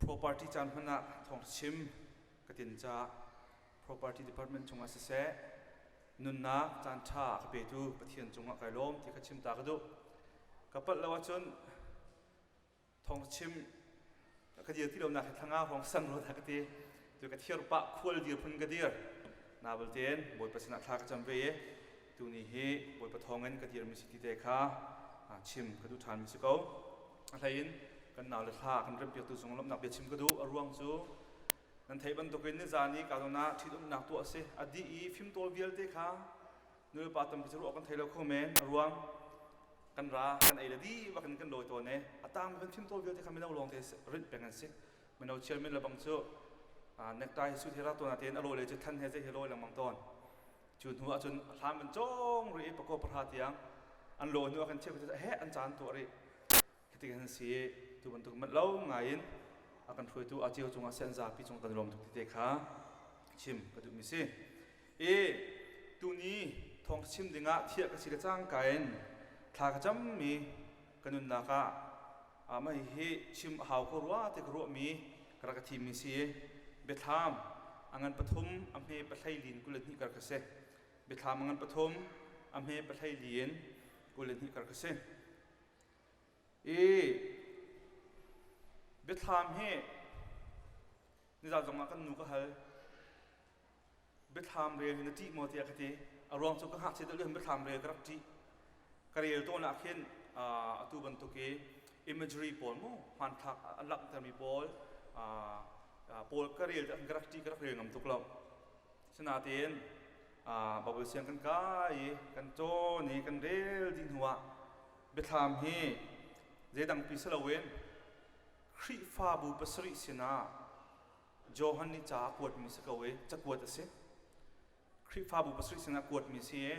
Property caan hmanh ah thawngchim ka tin caah Property Department chungah siseh nunnak caan ṭha a ka petu Pathian cungah kai lawm ti kha chim ta ka duh. Ka palh lo ahcun thawngchim ka dir ti lonak hi thlanga hrawng sang rua dah ka ti. Tu ka thiar pah khual dir phun ka dir. Na bultein Bawipa sinah thla ka cam ve i tuni hi Bawipa thawngin ka dirmi si ti te kha chim ka duh ṭhanmi si ko. A hlei in kan nau le thla kan rempiaktu cung lawmhnak bia chim ka duh. A ruang cu nan theih bantukin nizan i Kadon ah ṭhitumnak tuah a si. A dih i fimtawl vialte kha nulepa tampi cu ruah kan thei lo kho men. A ruang kan ra kan ei le dih bak in kan lawi tawn i a tang kan fimtawl vialte kha mino lawng te rinh peng an si. Mino chairman le bang cu necktie suit he ra tawn ah tein a lawi le cu than he zei he lawi lengmang tawn. Cu hnu ahcun hlam an cawng rih i pakua pahra tiang an law hnu ah kan chiah he an caan tuah rih. Khi kan si tu bantuk manh lo ngai in a kan hruaitu a cio cungah sian zapi cung kan lawm tuk ti te kha chim ka duhmi si. I tuni thawng chim dingah thiah ka si le cangka in thla ka cammi ka nunnak ah mah hihi chim a hau ko rua ti ka ruahmi ka rak ka thimmi si. Biathlam a ngan pathum a hme pahlei lin 22 kar ka si. Biathlam a ngan pathum a hme pahlei lin 22 kar ka si. I biathlam hi nizan zongah kan nu ka hal. Biathlam rel hi na ṭih maw tiah ka ti. A ruang cu ka ngakchia deuh lio biathlam rel ka rak ṭih. Ka rel tawn ah khin atu bantuk i imagery pawl mu hmanthlak a langhtermi pawl pawl ka rel ka rak ṭih ka rak rel ngam tuk lo. Sinain Baibal siang kan kai i kan cawn i kan rel dih hnuah biathlam hi zeidang pi si loin Khrihfabu pasarih sinah Johan nih ca a kuatmi si ko i cakuat a si. Khrihfabu pasarih sinah kuatmi si i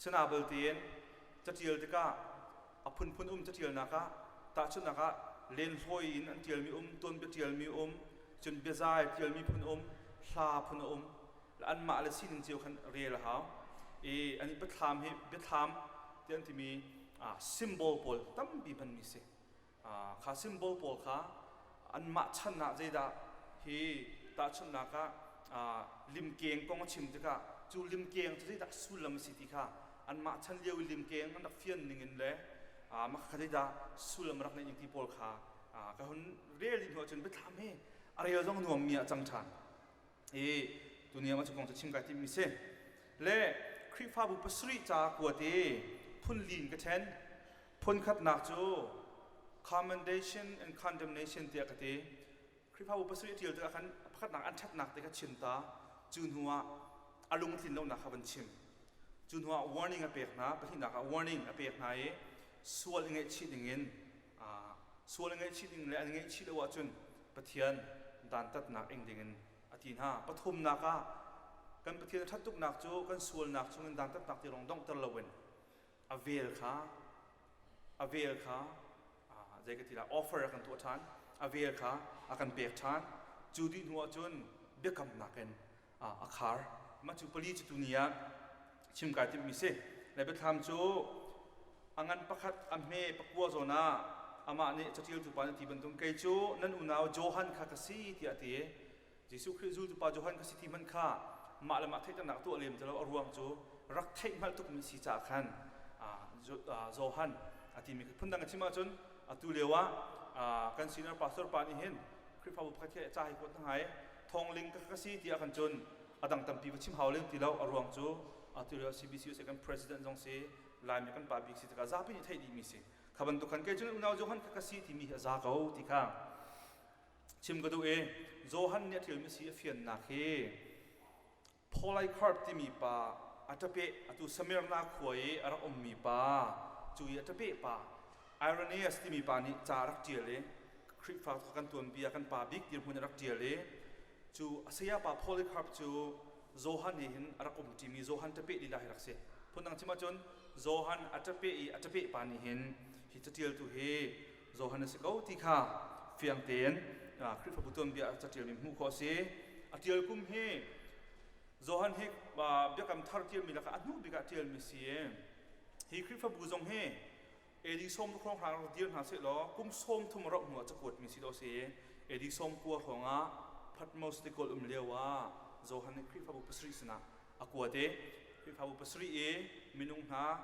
Sinabal tein catial tikah a phunphun um catialnak ah tahchunhnak ah lenhloi in an tialmi um, tuanbia tialmi um, cun biazai tialmi phun um, hla phun a um. Anmah le sining cio khan rel a hau. I an biathlam hi biathlam ti an timi symbol pawl tampi hmanmi si. Kha symbol pawl kha anmah chan ah zeidah hi tahchunhnak ah limkeng kong a chim tikah cu limkeng cu zeidah sullam a si ti kha anmah chan lio i limkeng an rak fian ning in le mah kha zeidah sullam rak neih ning ti pawl kha ka hun rel dih hnu ahcun biathlam hi a rel zong nuammi ah cang ṭhan. I tuni ah cu kong cu chim kai timmi si. Le Khrihfabu pasarih ca kuat i phun li in ka ṭhen. Phun khatnak cu commendation and condemnation tiah ka ti. Khrihfabu pasarih a ṭial tikah khan pakhatnak an ṭhatnak te kha chim ta. Cu hnu ah a lung a tlin lonak kha van chim. Cu hnu ah warning a pek hna. Pahnihnak ah warning a pek hna i sual i ngaihchih dingin sual i ngaihchih ding le an ngaihchih lo ahcun Pathian dantatnak ing dingin a ti hna. Pathumnak ah kan Pathian a ṭhat tuknak cu kan sualnak chungin dantatnak ti lawng donghter loin a vel kha a vel kha zei ka ti la offer a kan tuah ṭhan a vel kha a kan pek ṭhan cu dih hnu ahcun biakamnak in a khar mah cu pali cu tuni ah chim kai timhmi si le biathlam cu a ngan pakhat a hme pakua zawn ah amah nih caṭialtu pa nih ti bantuk kei cu nan unau Johan kha ka si tiah a ti Jesuh Khrih zultu pa Johan ka si ti hmanh kha mah le mah theihternak tuah lem ti lo a ruang cu rak theih hngalh tukmi si caah khan Johan a timi phundang a chim ahcun atu lio ah kan senior pastor pa nih hin Khrihfabu pakhat he ca hi kuat hna ngai thawngling ka ka si tiah kan cun a dang tampi va chim hau lem ti lo a ruang cu atu lio CBC USA kan president zong si Laimi kan pa bik si tikah zapi nih theih dihmi si kha bantuk khan kei cun unau Johan kha ka si timi hi a za ko ti kha chim ka duh i Johan nih a ṭialmi si a fiannak hi Polycarp timi pa a ṭapeh atu Smyrna khua i a rak ummi pa cu i a ṭapeh pa Irenaeus timi pa nih ca a rak ṭial i Khrihfa kan tuanbia kan pa bik dirhmun a rak ṭial i cu a sayapa Polycarp cu Johan he hin a rak um ṭimi Johan ṭapeh lila hi rak si. Phundang chim ahcun Johan a ṭapeh i a ṭapeh pa nih hin hi caṭialtu hi Johan a si ko ti kha fiang tein Khrihfabu tuanbia ah caṭialmi hmuh khawh a si. A ṭial kum hi Johan hi Biakam Thar ṭialmi lakah a hnu bik ah ṭialmi si i hi Khrihfabu zong hi AD 10 hrawnghrang rak dir hna sehlaw kum 30 a rauh hnu ah cakuatmi si dawh a si. AD 90 hrawngah Patmos tikulh um lio ah Johan nih Khrihfabu pasarih sinah a kuat i Khrihfabu pasarih i minung hna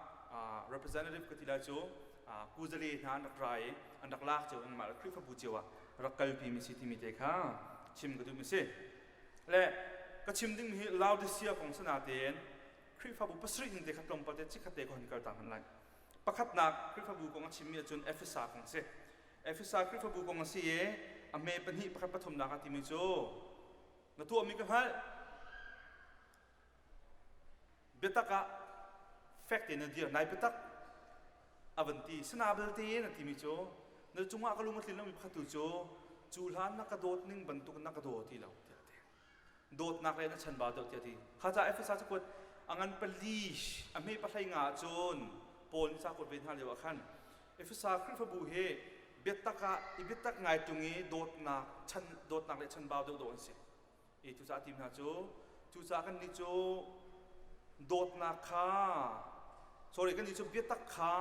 representative ka ti lai cu kuzale hna an rak ra i an rak lak cio anmah le Khrihfabu cio ah rak kalpi mi si timi te kha chim ka duh mi si. Le ka chim ding hi Laodicea kong sana tein Khrihfabu pasarih ning te kha tlawmpal te chikkhat te ka hon kal ta hmanh lai. Pakhatnak Khrihfabu kong a chimmi ahcun Efesa kong a si. Efesa Khrihfabu kong a si i a hme pahnih pakhat pathumnak a timi cu na tuahmi ka hngalh. Biatak ah fek tein na dir nai biatak a van ti. Sana belte na timi cu na cungah ka lung a tlin lomi pakhat tu cu cu hlan na ka dawt ning bantuk na ka daw ti lo tiah a ti. Dawtnak le na chanbau deuh tiah a ti. Kha ca Efesa cakuat a ngan pali a hme pahlei nga ahcun Paul nih ca kuat ve hna lio ah khan Efesa Khrihfabu hi biatak ah i biatak ngai tung i dawtnak chan dawtnak le chanbau deuh dawh an si. I cucaah tim hna cu cucaah kan nih cu dawtnak kha sorry kan nih cu biatak kha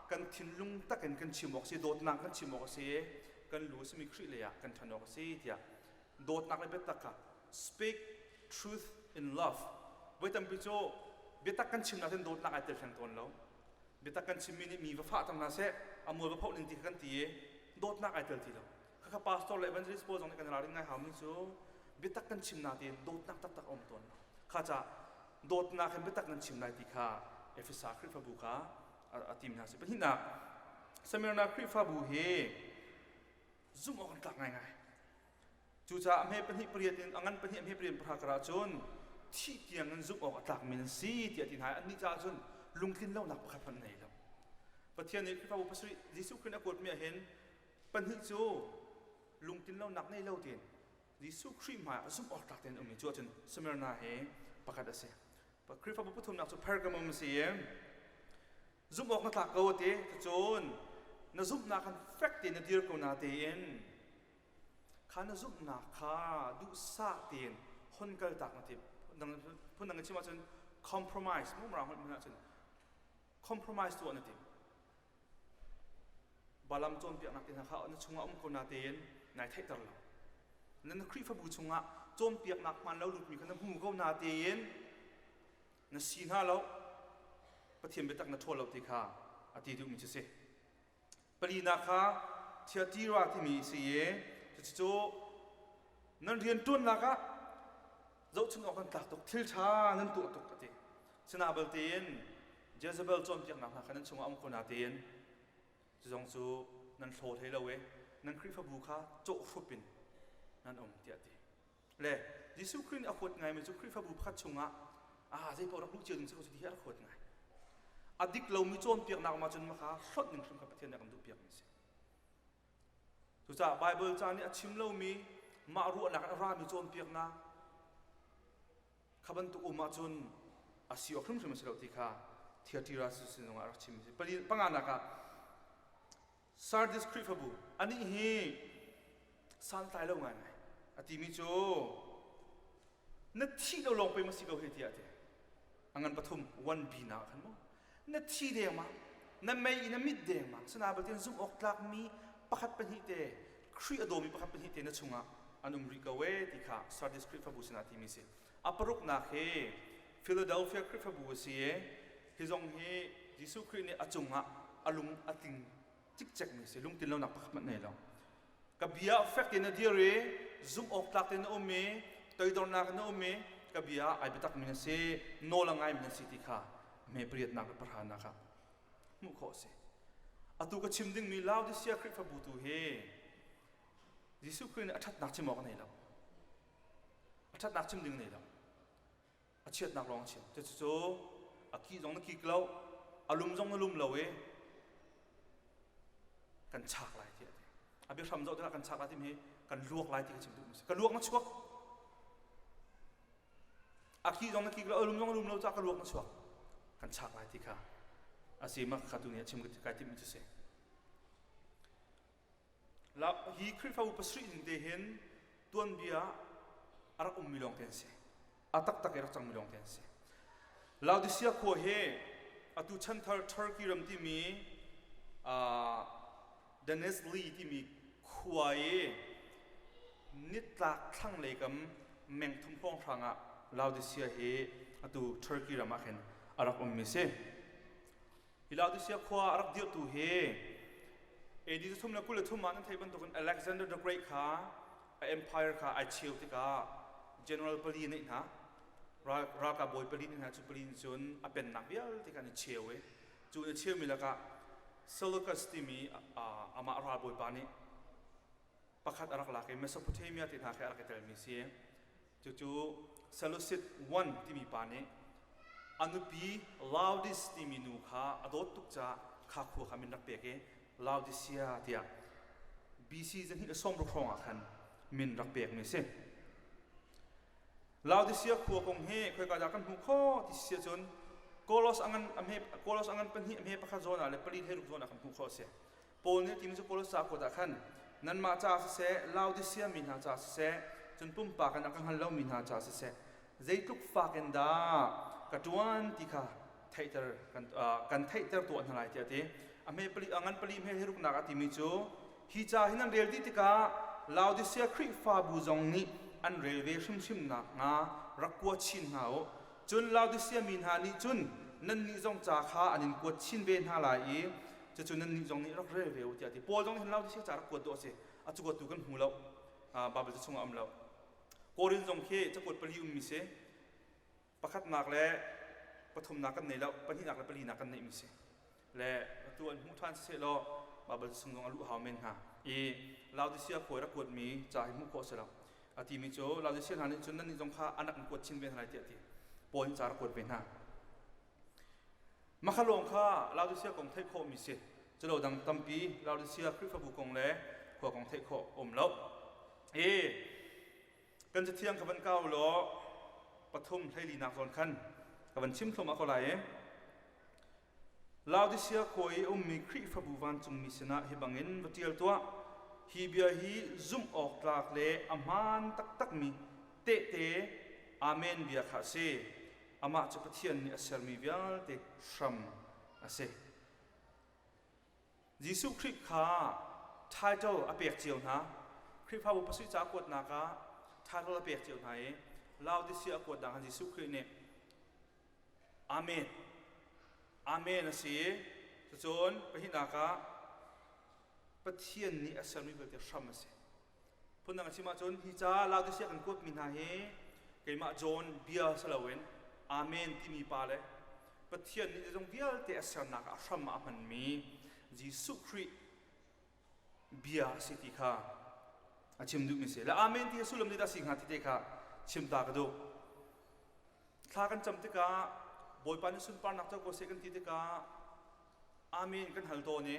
kan thinlung takin kan chim awk a si dawtnak kan chim awk a si kan lu a simi Khrih lei ah kan ṭhan awk a si tiah dawtnak le biatak kha speak truth in love voi tampi cu biatak kan chimnak hin dawtnak ai tel hleng tawn lo biatak kan chimmi nih mi va fah cang hna seh a mual va phoh ning ti kha kan ti i dawtnak ai tel ti lo khakha pastor le evangelist pawl zong nih kan ralring ngai haumi cu biatak kan chimnak tein dawtnak taktak a um tawn lo kha ca dawtnak hin biatak nan chim lai ti kha Efesa Khrihfabu kha a tim hna si pahnihnak Smyrna Khrihfabu hi zumh awk an tlak ngaingai. Cucaah a hme pahnih pariat in a ngan pahnih a hme pariat pahra karah cun thih tiang in zumh awk a tlakmi nan si tiah ti hna i annih caah cun lungtlin lonak pakhat hmanh nei lo. Pathian nih Khrihfabu pasarih Jesuh Khrih a kuatmi ah hin pahnih cu lungtlin lonak nei lo tein Jesuh Khrih hmai ah zumh awk tlak tein ummi cu ahcun Smyrna hi pakhat a si. Khrihfabu pathumnak cu Pergamum a si i Zumh awk na tlak ko a ti. Cun na zumhnak khan fek tein na dir ko na tein kha na zumhnak kha duhsah tein hon kaltak na timh. Phundang in chim ahcun compromise mu mirang holh ahcun compromise tuah na tim. Balam cawnpiaknak te hna kha na chungah um ko na tein nai theihter lo. Na Khrihfabu chungah cawnpiaknak hmaan lo lutmi kha na hmu ko na tein na si hna lo Pathian biatak na ṭhawl lo ti kha a ti duhmi cu si palinak kha Thyatira timi si i cucu nan rianṭuannak ah zohchun awk nan tlak tuk thil ṭha nan tuah tuk a ti sina baltein Jezebel cawnpiaknak hna kha nan chungah um ko na tein cu zong cu nan hlaw hlei lo i nan Khrihfabu kha cawhhrup in nan um tiah a ti Le Jesuh Khrih nih a huat ngaimi cu Khrihfabu pakhat chungah ah zei paoh rak luh cio ding si ko cu ti hi a rak huat ngai. A dik lomi cawnpiaknak ma cun maka hlonh ning hrim kha Pathian nih a kan duhpiakmi a si. Cucaah Baibal ca nih a chim lomi mah ruahnak in a rami cawnpiaknak kha bantuk um ahcun a si awk hrimhrim a si lo ti kha Thyatira sin zongah a rak chim a si. Panganak ah Sardis Khrihfabu anih hi santlai lo ngaingai a timi cu na thih lo lawng pei ma si ko hi tiah a ti a ngan pathum 1B na khan mu na thi dengmang na mei in a mit dengmang sana batin zumh awk tlakmi pakhat pahnih te Khrih a dawmi pakhat pahnih te na chungah an um rih ko e ti kha Sardis Khrihfabu sinah timi si a paruknak hi Philadelphia Khrihfabu a si i hi zong hi Jesuh Khrih nih a cungah a lung a tling cikcekmi si lungtlin lonak pakhat hmanh nei lo ka bia fek tein na dir i zumh awk tlak tein na um i toidornak in na um i ka bia ai biatakmi na si nawl a ngaimi na si ti kha hme pariatnak le pahranak ah hmuh khawh a si atu ka chim dingmi Laodicea Khrihfabu tu hi Jesuh Khrih nih a ṭhatnak chim awk a nei lo a ṭhatnak chim ding nei lo a chiatnak lawng chim cucu a kih zong na kik lo a lum zong na lum lo i kan chak lai tiah ti a biahram zoh tikah kan chak lai timi hi kan luak lai ti ka chim duhmi si ka luak na chuak a kih zong na kik lo a lum zong na lum lo caah ka luak na chuak kan chak lai ti kha a si mak kha tu nih a chim kai timmi cu si Hi Khrihfabu pasarih ning te hin tuanbia a rak ummi lawng te an si. A taktak i rak cangmi lawng te an si. Laodicea khua hi atu chanthar Turkey ram timi uh, Denizli timi khua i. nitlak thlanglei kam mengthum hrawnghrang ah Laodicea hi atu Turkey ram ah khin a rak ummi si. Hi Laodicea khua a rak dirhtu hi AD 323 ah nan theih bantukin Alexander the Great kha a empire kha ai cheu tikah general pali a neih hna. Ralkap bawi pali nih hna cu pali cun a pennak vialte kha an i cheu i cu an i cheumi lakah Seleucus timi amah ralbawipa nih pakhat a rak lak i Mesopotamia ti hna khi a rak i telmi si. Cucu Seleucid I timi pa nih a nupi Laodice timi nu kha a dawt tuk caah kha khua kha min rak pek i Laodicea tiah BC 260 hrawng ah khan min rak pekmi a si. Laodicea khua kong hi khoika dah kan hmuh khawh ti si ahcun Kolos a ngan a hme Kolos a ngan pahnih a hme pakhat zawn ah le pali hlei ruk zawn ah kan hmuh khawh a si. Paul nih a timi cu Kolos ca kuat ah khan nanmah caah siseh Laodicea mi hna caah siseh cun pumpak in a ka hngal lomi hna caah siseh zeitluk fak in dah ka ṭuan ti kha theihter kan, uh, kan theihter tuah hna lai tiah a ti. A hme pali a ngan pali hme hlei ruknak a timi cu Hi ca hi nan rel dih tikah Laodicea Khrihfabu zong nih an rel ve hrimhrim nakhnga rak kua chin hna u. Cun Laodicea mi hna nih cun nannih zong ca kha an in kuat chin ve hna lai i cucu nannih zong nih rak rel ve u tiah a ti. Paul zong nih hin Laodicea ca rak kuat dawh a si. A cakuattu kan hmu lo. Baibal ca chungah a um lo. Korin zong khi cakuat pali ummi si. Pakhatnak le pathumnak kan nei lo, pahnihnak le palinak kan neihmi si. Le atu an hmuh ṭhan siseh law Baibal chung zong a luh hau men hnga. I Laodicea khua rak kuatmi ca hi hmuh khawh a si lo. A timi cu Laodicea hna nih cun nannih zong kha an rak in kuat chin ve hna lai tiah a ti. Paul nih ca rak kuat ve hna. Makha lawng kha Laodicea kong theih khawhmi si. Culo dang tampi Laodicea Khrihfabu kong le khua kong theih khawh um lo. I Kan cathiang ka van kau law pathum hleilinak zawn khan ka van chim thluahmah ko lai i Laodicea khua i a ummi Khrihfabu vancungmi sinah hi bangin va ṭial tuah. Hi bia hi zumh awk tlak le a hmaan taktakmi tehte Amen bia kha a si. Amah cu Pathian nih a sermi vialte hram a si. Jesuh Khrih kha title a pek cio hna. Khrihfabu pasarih ca a kuatnak ah title a pek cio hna i Laodicea a kuatnak ah Jesuh Khrih nih Amen. Amen a si. Cucun pahnihnak ah Pathian nih a sermi vialte hram a si. Phundang a chim ahcun hi ca Laodicea kan kuatmi hna hi keimah John bia si loin Amen timi pa le Pathian nih zeizong vialte a sernak ah hram ah a hmanmi Jesuh Khrih bia a si ti kha a chim duhmi si. Le Amen ti hi sullam zeidah a si hnga ti te kha chim ta ka duh. Thla kan cam tikah Bawipa nih sunparnak co ko seh kan ti tikah Amen kan hal tawn i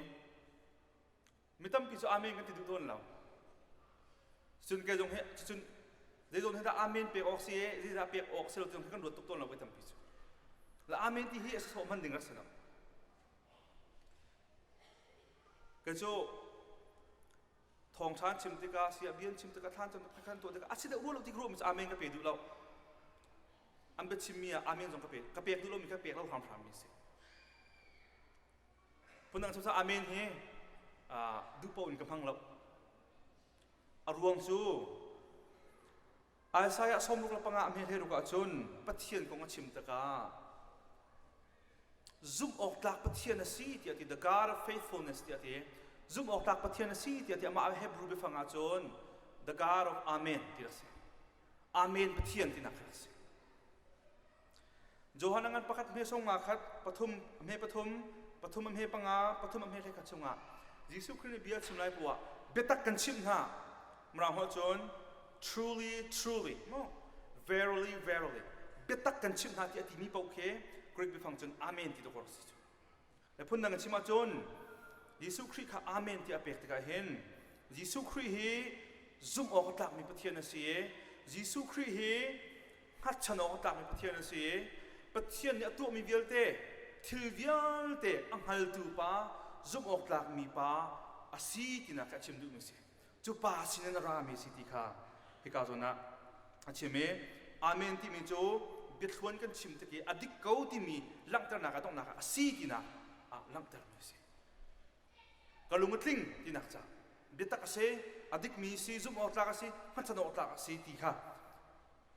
Mi tampi cu amen kan ti duh tawn lo. Cun kei zong hi cun zeizong hi dah amen pek awk si zeidah pek awk si lo ti kan ruat tuk tawn lo voi tampi cu. La amen ti hi a sawh hman ding rak si lo. Kei cu thawngṭha chim tikah sia bian chim tikah thlan cam tikah khan tuah tikah a si deuh rua lo ti ruah mi cu amen ka pe duh lo. An biachimmi ah amen zong ka pe ka pek duh lomi ka pek lo hramhram mi si. Phundang cu amen hi duh paoh in ka hmang lo. A ruang cu Isaiah 65 a hme hlei ahcun Pathian kong a chim tikah zumh awk tlak Pathian a si tiah ti the God of faithfulness tiah ti zumh awk tlak Pathian a si tiah ti amah Hebrew biafang ahcun the God of Amen ti a si. Amen Pathian tinak kha a si. Johan a ngan pakhat hme song nga khat pathum hme pathum pathum a hme panga pathum a hme hlei khat chungah Jesuh Khrih nih bia chim lai poah biatak kan chimh hna Mirang holh cun truly truly no verily verily biatak kan chimh hna ti a timi paoh khi Greek biafang cun amen ti dawk si cu Le phundang in chim ahcun Jesuh Khrih kha Amen tiah a pek tikah hin Jesuh Khrih hi zumh awk a tlakmi Pathian a si i Jesuh Khrih hi hngatchan awk a tlakmi Pathian a si i Pathian nih a tuahmi vialte thil vialte a hngaltu pa zumh awk tlakmi pa a si tinak kha a chim duhmi a si. Cu pa sinin a rami si ti kha hika zawn ah a chim i Amen timi cu biathluan kan chim tik i a dik ko timi langhternak a donghnak ah a si tinak ah langhtermi a si. Ka lung a tling tinak ca biatak a si. a dikmi si, zumh awk tlak a si, hngatchan awk tlak a si ti kha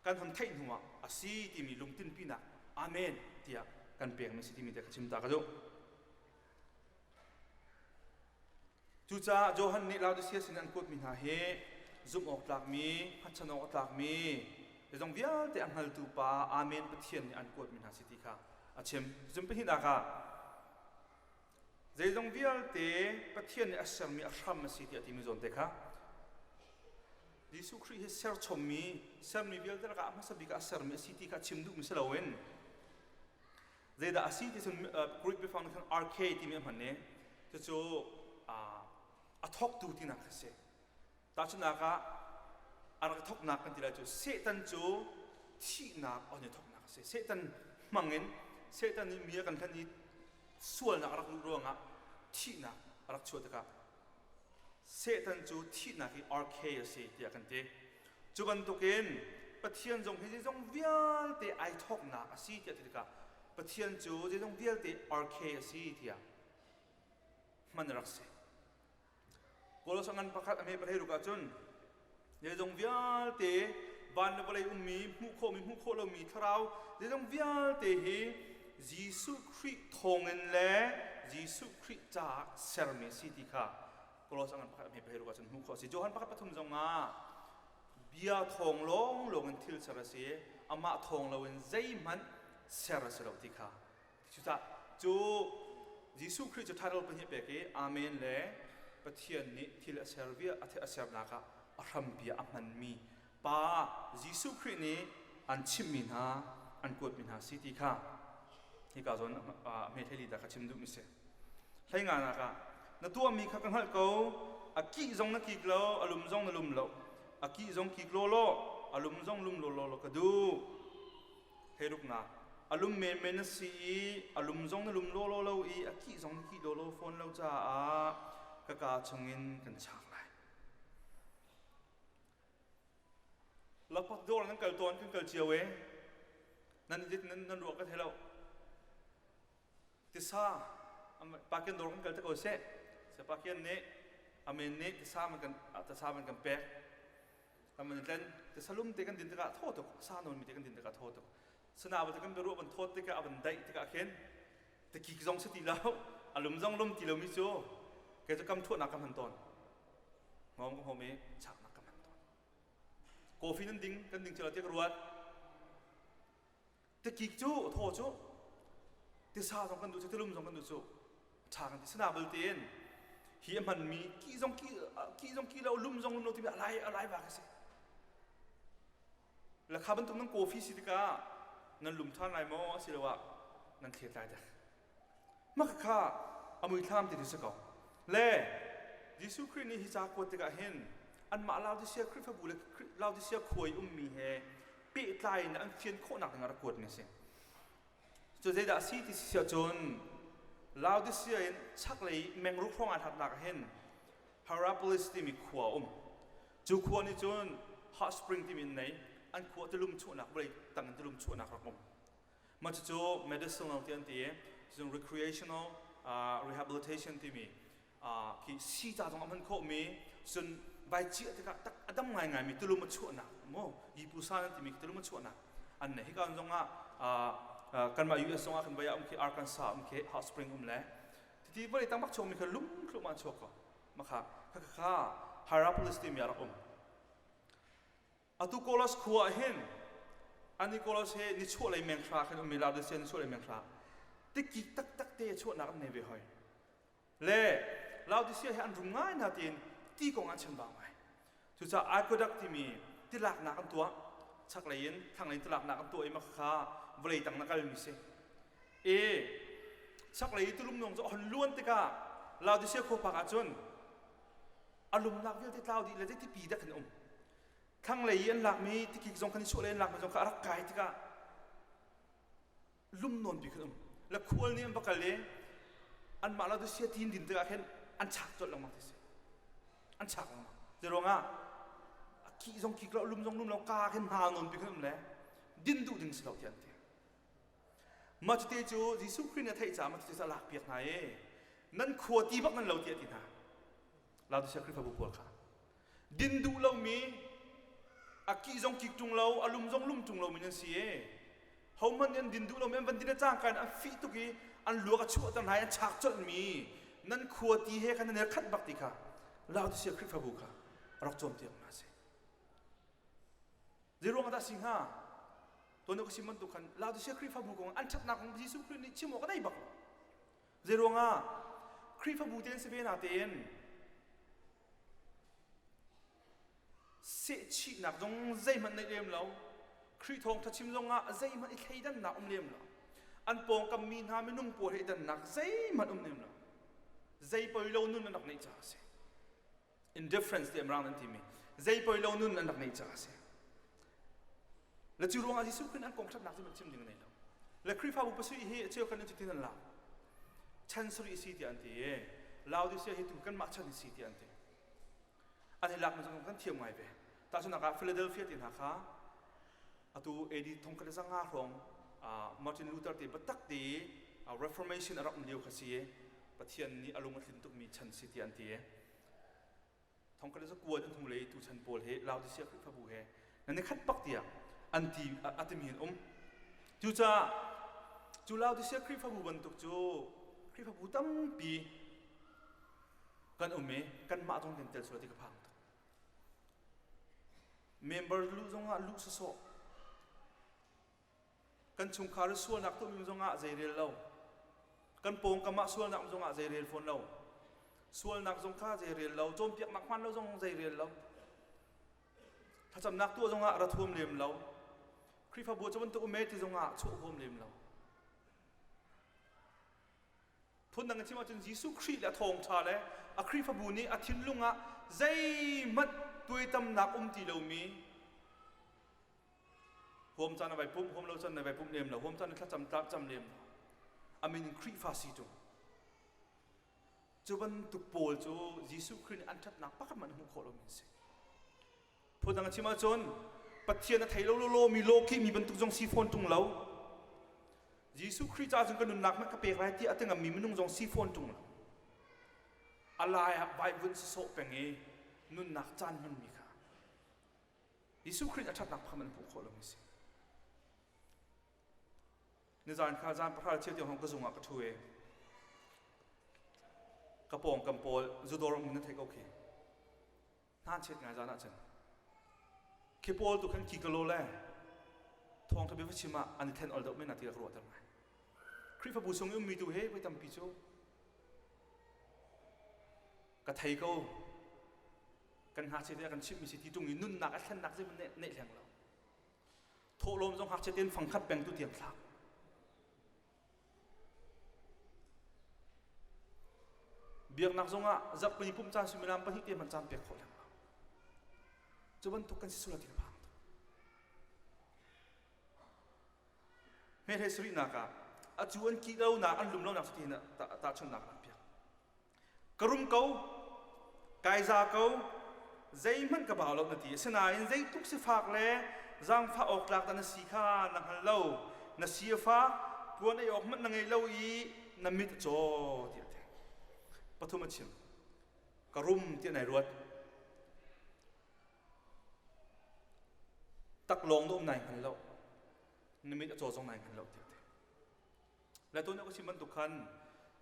kan hun theih hnuah a si timi lungtinpinak amen tiah kan pekmi si timi te ka chim ta ka duh. Cucaah Johan nih Laodicea sin an kuatmi hna hi zumh awk tlakmi, hngatchan awk a tlakmi, zeizong vialte a hngaltu pa Amen Pathian nih an kuatmi hna si ti kha a chim. Cun pahnihnak ah zeizong vialte Pathian nih a sermi a hram a si tiah a timi zawn te kha Jesuh Khrih hi serchommi, sermi vialte lakah a hmasa bik ah a sermi a si ti kha a chim duhmi si loin Zeidah a si ti cun Greek biafang nih khan arche timi a hman i cucu a thawktu tinak a si. Tahchunhnak ah a rak thawknak kan ti lai cu Satan cu thihnak on i thawknak a si. Satan hmangin Satan nih mi a kan hlen i sualnak a rak luh ruangah thihnak a rak chuah tikah Satan cu thihnak i arche a si tiah kan ti. Cu bantukin Pathian zong hi zeizong vialte ai thawknak a si tiah ti tikah Pathian cu zeizong vialte arche a si tiah hman a rak si. Kolosa ngan pakhat a hme pahlei ruk ahcun zeizong vialte van le vawlei ummi hmuh khawhmi hmuh khawh lomi thlarau zeizong vialte hi Jesuh Khrih thawngin le Jesuh Khrih caah sermi a si ti kha Kolos ngan pakhat a hme pahlei ruk ahcun hmuh khawh a si. Johan pakhat pathum zongah bia thawng lawnglawng in thil ser a si amah thawng loin zeihmanh ser a si lo ti kha Cucaah cu Jesuh Khrih cu title pahnih pek i Amen le Pathian nih thil a ser via a sernak ah a hrampi ah a hmanmi Pa Jesuh Khrih nih an chimhmi hna an kuatmi hna si ti kha hika zawn a hme ta kha chim duhmi si. Hlei nganak ah na tuahmi kha ka hngalh ko a kih zong na kik lo a lum zong na lum lo a kih zong kik law law a lum zong lum law law ka duh Heiruknak a lum menmen na si i a lum zong na lum lawlaw lo i a kih zong na kih lawlaw fawn lo caah ka kaa chungin kan chak lai. Lakphak dawr nan kal tawn kan kal cio e. Nan nan nan ruah ka thei lo. Tisa pakian dawr kan kal te ko seh. Se pakian nih amen nih tisa man kan tisa man kan pek. Kan man tlen tisalum te kan din tikah thaw tuk sa nawn mi te kan din tikah thaw tuk sana ba kan biaruah ban thawt tikah a van daih tikah khin tikik zong si ti lo a lum zong lum ti lomi cu kei cu kam thuahnak ka hman tawn ngom ka hom i chaknak ka hman tawn coffee nan ding kan ding cilo tiah ka ruat Tikik cu thaw cu tisa zong kan duh cu tilum zong kan duh cu ṭha kan ti sana bal tein hi a hmanmi ki zong ki ki zong ki lo lum zong lum lo timi alai alai va ka si lakha bantuk nan coffee si tikah nan lum ṭhan lai maw asiloah nan thlet lai dah Mah kha a muithlam ti si ko. Le Jesuh Khrih nih hi ca kuat tikah hin anmah Laodicea Khrihfabu le Laodicea khua i ummi he pehtlai in an fian khawhnak ding ah rak kuatmi a si. Cu zeidah a si ti si ahcun Laodicea in chaklei mengruk hrawng ah hlatnak ah hin Hierapolis timi khua a um. Cu khua nih cun hot spring timi an nei. An khua tilum chuahnak vawlei tang in tilum chuahnak rak um. Mah cucu medicinal ti an ti i cun recreational rehabilitation timi khi sii ca zong a hman khawhmi cun vai ciah tikah tak a dam ngaingaimi tulum a chuahnak mu yipusa nan timi tulum a chuahnak an nei hika zong ah kanmah US zong ah kan vai ah um khi Arkansas um khi hot spring um le titi vawlei tang bak chuakmi kha lum thlum an chuak ko makha kha kha Hierapolis timi a rak um Atu Kolos khua ah hin ani Kolos he nichuahlei menghra khan ummi Laodicea nichuahlei menghra tikik taktak te chuahnak an nei ve hoi. Le Laodicea he an rum ngai hna tiin ti kong an chim bang ngai. Cucaah aqueduct timi tilaknak an tuah. Chaklei in thlanglei in tilaknak an tuah i mah kha vawlei tang na kalmi si. E chaklei i tulum nung cu a hon luan tikah Laodicea khua phak ahcun a lumnak vialte tlau dih le zeiti dah kan um thlanglei i an lakmi tikik zong khan i chuahlei an lakmi zong kha a rak kai tikah lum nawn pi khan um le khual nih an va kal i anmah la sia tin din tikah khin an chak colh lengmang ti si an chak lengmang ti ruangah a kih zong kik lo lum zong lum lo ka khin hna nawn pi khan um le din duh ding si lo ti an ti Mah cuti cu Jesuh Khrih nih a theih caah mah cuti cu a lakpiak hna i nan khua ti bak nan lo tiah a ti hna. Laodicea Khrihfabu pawl kha. Din duh lomi, a kih zong kik ṭung lo, a lum zong lum ṭung lomi nan si e. Hohmanh nih an din duh lomi an van din le cangka in an fih tuk i an luak a chuahter hna i an chak colhmi nan khua ti he khan nan i khat bak ti kha Laodicea Khrihfabu kha a rak cawnpiak hna a si. Zeiruang ah dah si hnga? Tuan ka sim bantuk khan Laodicea Khrihfabu kong an ṭhatnak kong Jesuh Khrih nih chim awk a nei bak lo. Zeiruang ah Khrihfabu te an si ve natein sehchihnak zong zeihmanh neih lem lo. Khrih thawngṭha chim zongah zeihmanh i thleidannak um lem lo. An pawngkam mi hna minung pawl he i dannak zeihmanh um lem lo. Zei poi lo nun an rak neih caah a si. Indifference ti amrang an timi. Zei poi lo nun an rak neih caah a si. Le cu ruangah Jesuh Khrih an kong ṭhatnak cu chim ding nei lo. Le Khrihfabu pasarih hi a cheu kan cutin an lak. Chan sarih si tiah an ti i Laodicea hi tu kanmah chan si tiah an ti. An i lakmi zong kan thiam ngai ve. Tahchunhnak ah Philadelphia ti hna kha atu AD thongkhat le zanga hrawng Martin Luther te biatak te Reformation a rak um lio kha si i Pathian nih a lung a tlin tukmi chan si tiah an ti. Thongkhat le zakua an hnulei tu chan pawl he Laodicea Khrihfabu he nan i khat bak tiah an ti a timi an um. Cucaah cu Laodicea Khrihfabu bantuk cu Khrihfabu tampi kan um i kanmah zong kan tel sual ti ka phang tuk. Member luh zongah luh sawsawh. Kan chungkhar i sualnak tuahmi zongah zeirel lo. Kan pawngkam ah sualnak zongah zeirel fawn lo. Sualnak zong kha zeirel lo. Cawnpiaknak hmaan lo zong zeirel lo. Thlacamnak tuah zongah ra thuam lem lo. Khrihfabu cu bantuk um e ti zongah chuah huam lem lo. Phundang in chim ahcun Jesuh Khrih le a thawngṭha le a Khrihfabu nih a thinlung ah zeihmanh tuaitamnak um ti lomi huam caan a vai pumh, huam lo caan na vai pumh lem lo, huam caan na thlacam tlak cam lem lo. A min in Khrihfa si ṭung. Cu bantuk pawl cu Jesuh Khrih nih an ṭhatnak pakhat hmanh hmuh khawh lomi an si. Phundang a chim ahcun Pathian a thei lo lawlaw mi lawkih mi bantuk zong si fawn ṭung lo. Jesuh Khrih caah cun ka nunnak hmanh ka pek lai tiah a ti ngammi minung zong si fawn ṭung lo. A lai ah vaivuanh sawsawh peng i nunnak caan hmanmi kha Jesuh Khrih a ṭhatnak pakhat an hmuh khawh lomi si. Nizan kha zan pahra cheu tiang hong ka zung ah ka ṭhu i ka pawngkam pawl zudawr um na thei ko khi. Hnanchet ngai zan ahcun khi pawl tu khan ki ka lo le thawngṭha bia va chim ah an i then ol deuh men ti ka ruahter ngai. Khrihfabu chung i ummi tu he voi tampi cu ka thei ko kan ngakchia te a kan chimhmi si ti ṭung i nunnak a thlennak zeihmanh neih hleng lo. Thawhlawm zong ngakchia tein fangkhat peng tu tiang thlak. Biaknak zongah zarhpini pumh caan suimilam pahnih te hmanh caan pek khawh lengmang. Cu bantuk kan si sual ti ka phang tuk. Hmehlei sarihnak ah a cu an kih lonak an lum lonak cu ti hin tahchunhnak an piak. Ka rum ko, kai za ko, zeihmanh ka bau lo na ti. Asinain zeitluk sifak le zaangfah awk tlak dah na si kha na hngal lo. Na si a fak, puan ei awk hmanh na ngei lo i na mit a caw tiah a ti. Pathum a chim. Ka rum tiah nai ruat. Taklawng na um nai hngal lo. Na mit a caw zong nai hngal lo tiah a ti. Le tuan ka chim bantuk khan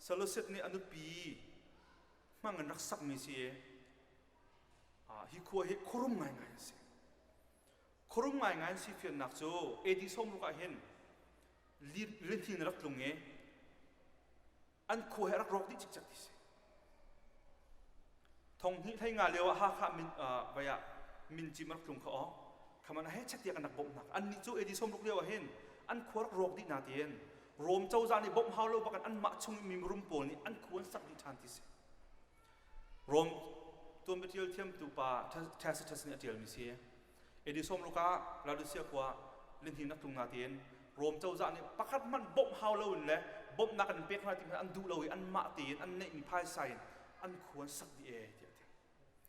Seleucid nih a nupi hmang in rak sakmi si i hi khua hi khuarum ngaingai an si. Khuarum ngaingai an si fiannak cu AD 60 ah hin lihnin rak tlung i an khua hi a rak rawk dih cikcek ti si. Thong hnih hlei nga lio ah Hakha min vai ah mincim rak tlung kha aw khaman he chet tiah kan rak bawmh hna annih cu AD 60 lio ah hin an khua rak rawk dih na tiin Rom cozah nih bawmh hau lo bakin anmah chung mi mirum pawl nih an khua an sak dih ṭhan ti si Rom tuanbia ṭial thiamtu pa Tacitus nih a ṭialmi si AD 60 ah Laodicea khua lihnin rak tlung na tiin Rom cozah nih pakhat hmanh bawmh hau lo in le bawmhnak an pek hna ti hmanh an duh lo i anmah tein an neihmi phaisa in an khua an sak dih ee tiah a ti.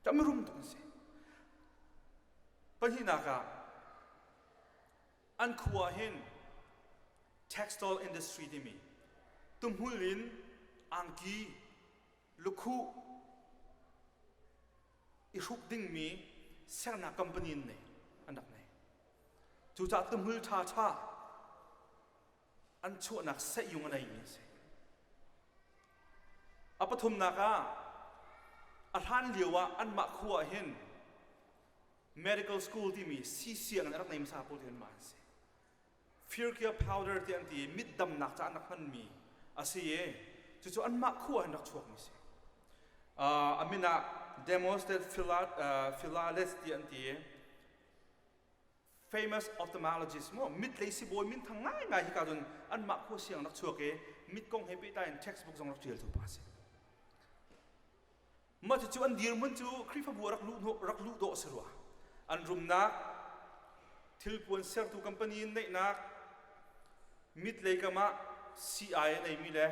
Cah mirum tuk an si. Pahnihnak ah an khua hin textile industry timi tuhmul in angki lukhuh i hruk dingmi. sernak company in nei an rak nei. Cucaah tuhmul ṭhaṭha an chuahnak sehyung a neimi a si. A pathumnak ah a hlan lio ah anmah khua ah hin medical school timi siisianginn a rak nei hmasa pawl ti anmah an si. Firkia powder ti an ti i mit damnak ca an rak hmanmi a si i cucu anmah khua hin rak chuakmi si. Uh, a min ah Demosthenes Philales ti an ti i famous ophthalmologist mu mit lei sibawi minthang ngaingai hi ka cun anmah khua siang rak chuak i mit kong he pehtlai in textbook zong rak ṭialtu pa a si. Mah cucu an dirhmun cu Khrihfabu rak luh rak luh dawh a si rua. An rumnak, thilpuan sertu company in neihnak, mit lei kam ah CI a neimi le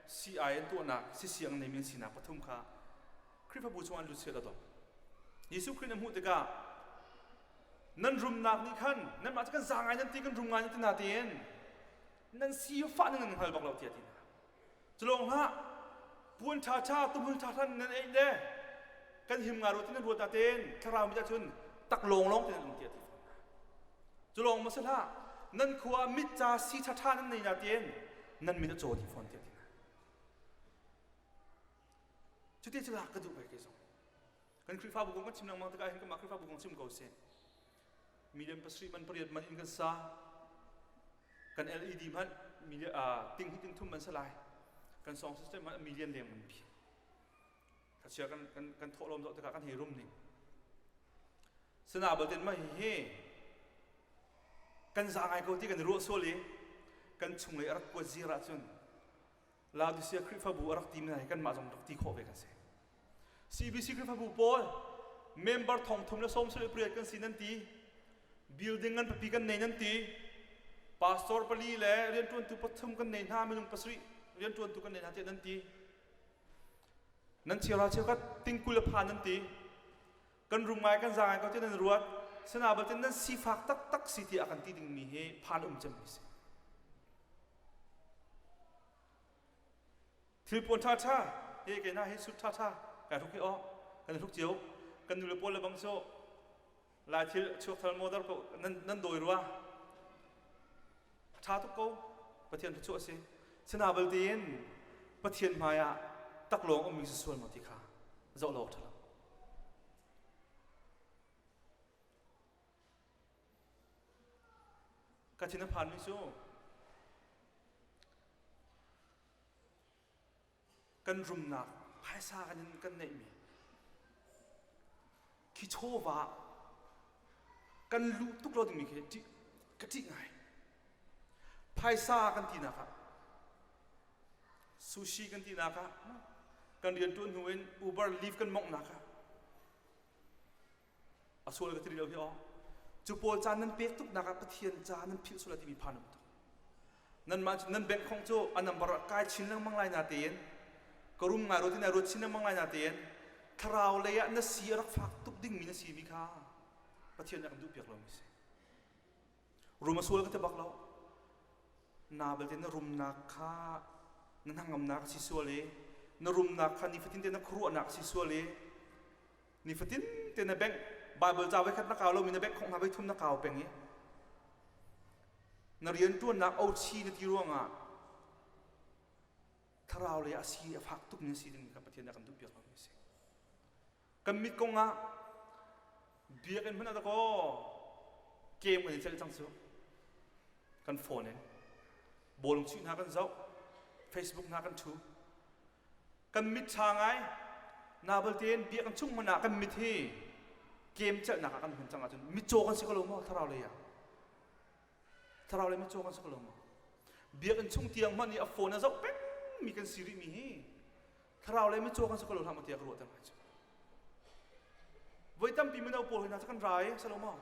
CI an tuahnak sisiang neimi an sinak pathum kha Khrihfabu chung an lut seh dawh. Jesuh Khrih na hmuh tikah nan rumnak nih khan nanmah cu kan za ngai nan ti kan rum ngai nan ti na tein nan si fah nan hngal bak lo tiah ti hna. Culawng hlah puan ṭhaṭha tuhmul ṭhaṭha nan ei le kan him nga ru ti nan ruat natein thlarau mit ahcun tak lawng lawng te nan um tiah ti fawn hna. Culawng ma si hlah nan khua mit ca si ṭhaṭha nan nei natein nan mit a caw ti fawn tiah ti hna. Cuti cu lak ka duh ve kei zong. Kan Khrihfabu kong kan chim lengmang tikah hin kanmah Khrihfabu kong chim ko sih. Million pasarih man pariat man in kan sa. Kan LED hmanh ting hi ting thum man sa lai. Kan song system hmanh million leng man pi. Thachia kan kan kan thawhlawm zoh tikah kan hei rum ning. Sana balte mah hi kan za ngai ko ti kan ruah sual i kan chung lei a rak kuat zir ahcun Laodicea Khrihfabu a rak timi hna hi kanmah zong rak ti khawh ve kan si. CBC Khrihfabu pawl member thong thum le sawm sarih pariat kan si nan ti. Building ngan pipi kan nei nan ti. Pastor pali le rianṭuantu pathum kan nei hna minung pasarih rianṭuantu kan nei hna tiah nan ti. Nan cheuhra cheukhat tingkul a phan nan ti. Kan rum ngai kan za ngai ko ti nan ruat. Sina balte nan sifak taktak si tiah kan ti dingmi hi phan um cemmi si. Thilpuan ṭhaṭha he ke hna hi suit ṭhaṭha kai hruk hi aw kan hruk cio kan nule pawl le bang cu lai thil chuak thal modar ko nan nan dawi rua ṭha tuk ko Pathian thluachuah a si sina balte in Pathian hmai ah taklawng ummi si sual maw ti kha zoh lo ṭha lo Ka thin a phanmi cu kan rumnak phaisa kan in kan neihmi khi chawva kan luh tuk lo dingmi khi ṭih ka ṭih ngai. Phaisa kan tinak ah sushi kan tinak ah kan rianṭuan hnu in Uber Lyft kan monghnak ah A sual ka ti rih lo hi aw. Cu pawl caan nan pek tuknak ah Pathian ca nan philh sual timi phan um tuk. Nanmah cu nan bank khong cu a number ah kai chin lengmang lai na tein ka rum ngai ro ti nai ruat chin lengmang lai na tein thlarau lei ah na si a rak fak tuk dingmi na si mi kha Pathian nih a kan duh piak lomi si. Rum a sual ka ti bak lo. Na belte na rumnak kha na hnangamnak a si sual i na rumnak kha nifatin te na khuaruahnak a si sual i Nifatin te na bank Bible ca voikhat na kau lomi na bank khong hna voithum na kau peng i na rianṭuannak ochi na ti ruangah thlarau lei a si a fak tuk mi si ding kan Pathian nih a kan duh piak lomi a si. Kan mit kong ah biakinn hmanh ah dakaw game kan i celh cang cu. Kan phone in bawlung chuih hna kan zoh, Facebook hna kan ṭhu. Kan mit ṭha ngai. Na balte in biakinn chung hmanh ah kan mit hi game celhnak ah kan hman cang ahcun mitcaw kan si ko lo maw thlarau lei ah? Thlarau lei mitcaw kan si ko lo maw? Biakinn chung tiang hmanh i a phone a zoh peng mi kan si rih mi hi thlarau lei mitcaw kan si ko lo hlah maw tiah ka ruah ter ngai cu. Voi tampi mino pawl hna cu kan ra i si lo maw?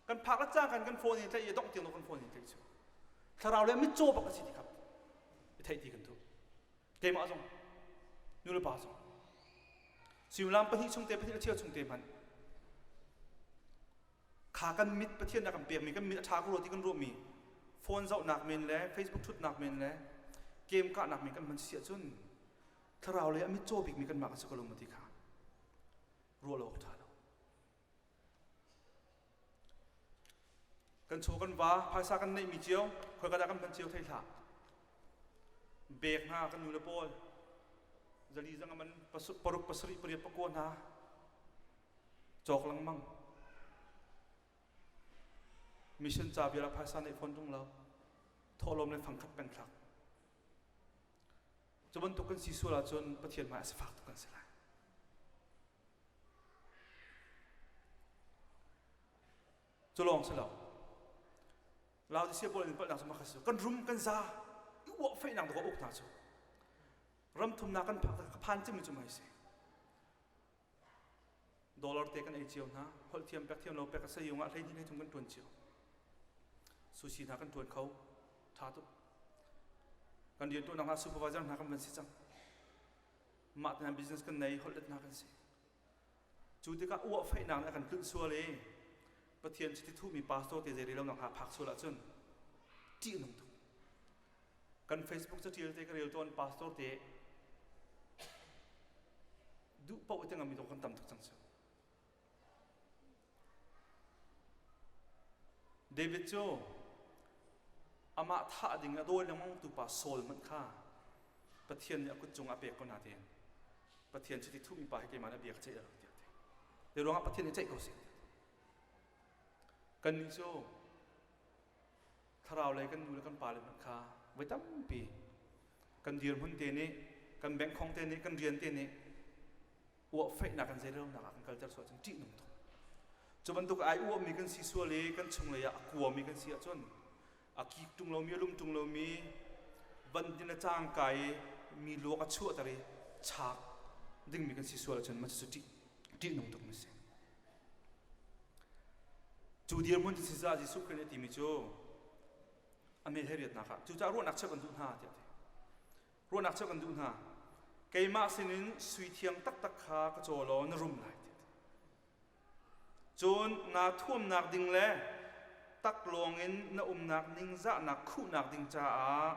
Kan phak le cangkan kan phone in tlaih i dongh tiang kan phone in tlaih cu. Thlarau lei mitcaw bak a si ti kha i theih ti kan duh. Keimah zong nu le pa zong suimilam pahnih chung te pahnih le cheu chung te hmanh kha kan mit Pathian a kan pekmi kan mit a ṭha ko rua ti kan ruahmi phone zohnak men le Facebook ṭhutnak men le game kahnak men kan hman si ahcun thlarau lei a mitcaw bikmi kanmah kan si ko lo maw ti kha ruah lo awk ṭha lo. Kan chaw kan va, phaisa kan neihmi cio, khoika dah kan hman cio thei hlah. Bek hna kan nu le pawl, zali zang man paruk pasarih pariat pakua hna cawk lengmang. Mission ca vial ah phaisa neih fawn tung lo. Thawhlawm le fangkhat peng thlak. Cu bantuk kan si sual ahcun Pathian hmai ah sifak tuk kan si lai. Cu lawng si lo. Laodicea pawl in palhnak cu makha si. Kan rum kan za i uah feihnak dawh uk hna cu. Ram thumnak kan phak ka phan cimmi cu mai si. Dollar te kan ei cio hna. Holh thiam pek thiam lo pek a sayung ah hlei hnih hlei thum kan tuan cio. Sushi hna kan tuan kho. Tha tuk. Kan rian tuannak hna supervisor hna kan van si cang. Mah te business kan nei holh let hna kan si. Cu tikah uah feihnak nih a kan tlunh sual i Pathian chiti thuhmi pastor te zei rel lo hna phak sual ahcun ṭih a nung tuk. Kan Facebook catial te ka rel tawn pastor te duh paoh te ngami kan tam tuk cang cu. David cu amah thah ding a dawi lengmang tu pa Saul hmanh kha Pathian nih a kut cungah a pek ko natein Pathian chiti thuhmi pa hi keimah nih a bia ka ceih lo tiah a ti. Te ruangah Pathian nih ceih ko seh. Kannih cu thlarau lei kan nu le kan pa le hmanh kha voi tampi kan dirhmun te nih kan bengkhong te nih kan rian te nih uah feihnak kan zeilonak ah kan kalter sual cun ṭih nung tuk. Cu bantuk ai uahmi kan si sual i kan chunglei ah a kuami kan si ahcun a kik ṭung lomi a lum ṭung lomi van din a cangka i mi luak a chuahter i chak dingmi kan si sual ahcun mah cucu ṭih ṭihnung tuk mi si. Cu dirhmun cu si caah Jesuh Khrih nih a timi cu a mel he riatnak ah cucaah ruahnak cheuh kan duh hna tiah a ti. Ruahnak cheuh kan duh hna. Keimah sinin sui thiang taktak kha ka caw law na rum lai tiah a ti. Cun naa thuamnak ding le taklawng in na umnak ningzahnak khuhnak ding caah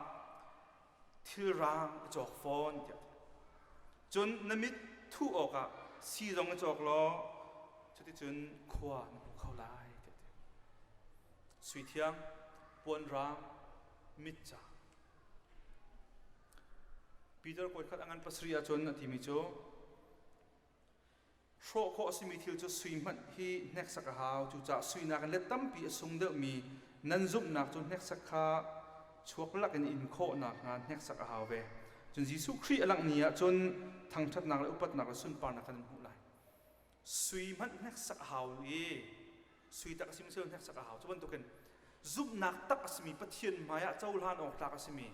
thilrang i cawk fawn tiah a ti. Cun na mit thuh awkah sii zong i cawk law cuticun khua na hmu kho lai tiah a ti. Sui thiang, puan rang, mit ca. Peter kawikhat a ngan pasarih ahcun a timi cu Hrawh khawh a simi thil cu sui hmanh hi hneksak a hau. Cucaah sui nakin let tampi a sung deuhmi nan zumhnak cu hneksak kha chuak lakin in khawh nakhnga hneksak a hau ve. Cun Jesuh Khrih a langh ni ah cun thangṭhatnak le upatnak le sunparnak kan hmuh lai. Sui hmanh hneksak a hau i sui tak a simi sui hneksak a hau. Cu bantukin zumhnak tak a simi Pathian hmaiah cohlan awk tlak a simi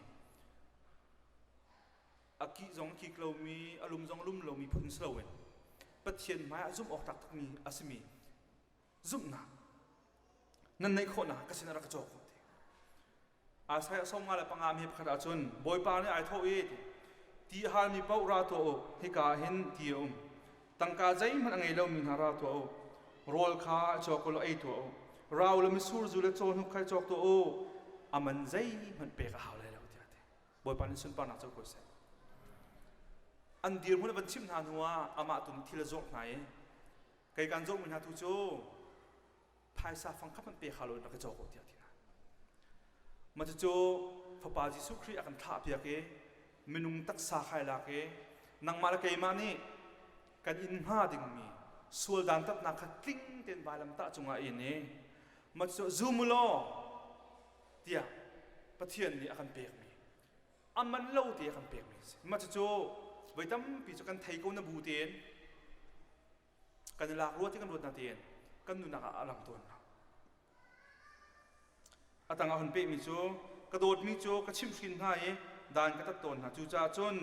a kih zong a kik lomi a lum zong a lum lomi phun si loin Pathian hmaiah zumh awk tlak takmi a simi zumhnak nan neih khawhnak ka sinah rak ka cawk ti. Isaiah 55 mi pakhat ahcun Bawipa nih ai thawh i ti a halmi paoh ra tuah u hika ah hin ti a um tangka zeihmanh a ngei lomi hna ra tuah u rawl kha cawk u law ei tuah u rau le mitsur zu le cawhnuk kha cawk tuah u a man zeihmanh pek a hau lai lo tiah a ti Bawipa nih sunparnak co ko seh. An dirhmun a van chimh hna hnuah amah tu nih thil a zawrh hna i kei kan zawrhmi hna tu cu phaisa fangkhat hmanh pe kha lo in rak ka cawk u tiah a ti hna. Mah cucu Fapa Jesuh Khrih a kan thlahpiak i minung taksa khai lak i nangmah le keimah nih kan in hnga dingmi sual dantatnak kha tling tein vailamtah cungah in i mah cu zum u law tiah Pathian nih a kan pekmi a man lo te a kan pekmi a si. Mah cucu voi tampi cu kan thei ko na bu tein kan i lak rua ti kan ruat na tein kan nunnak ah a lang tawn lo. A tang ah hun pehmi cu ka dawtmi cu ka chimhhrin hna i dan ka tat tawn hna cucaah cun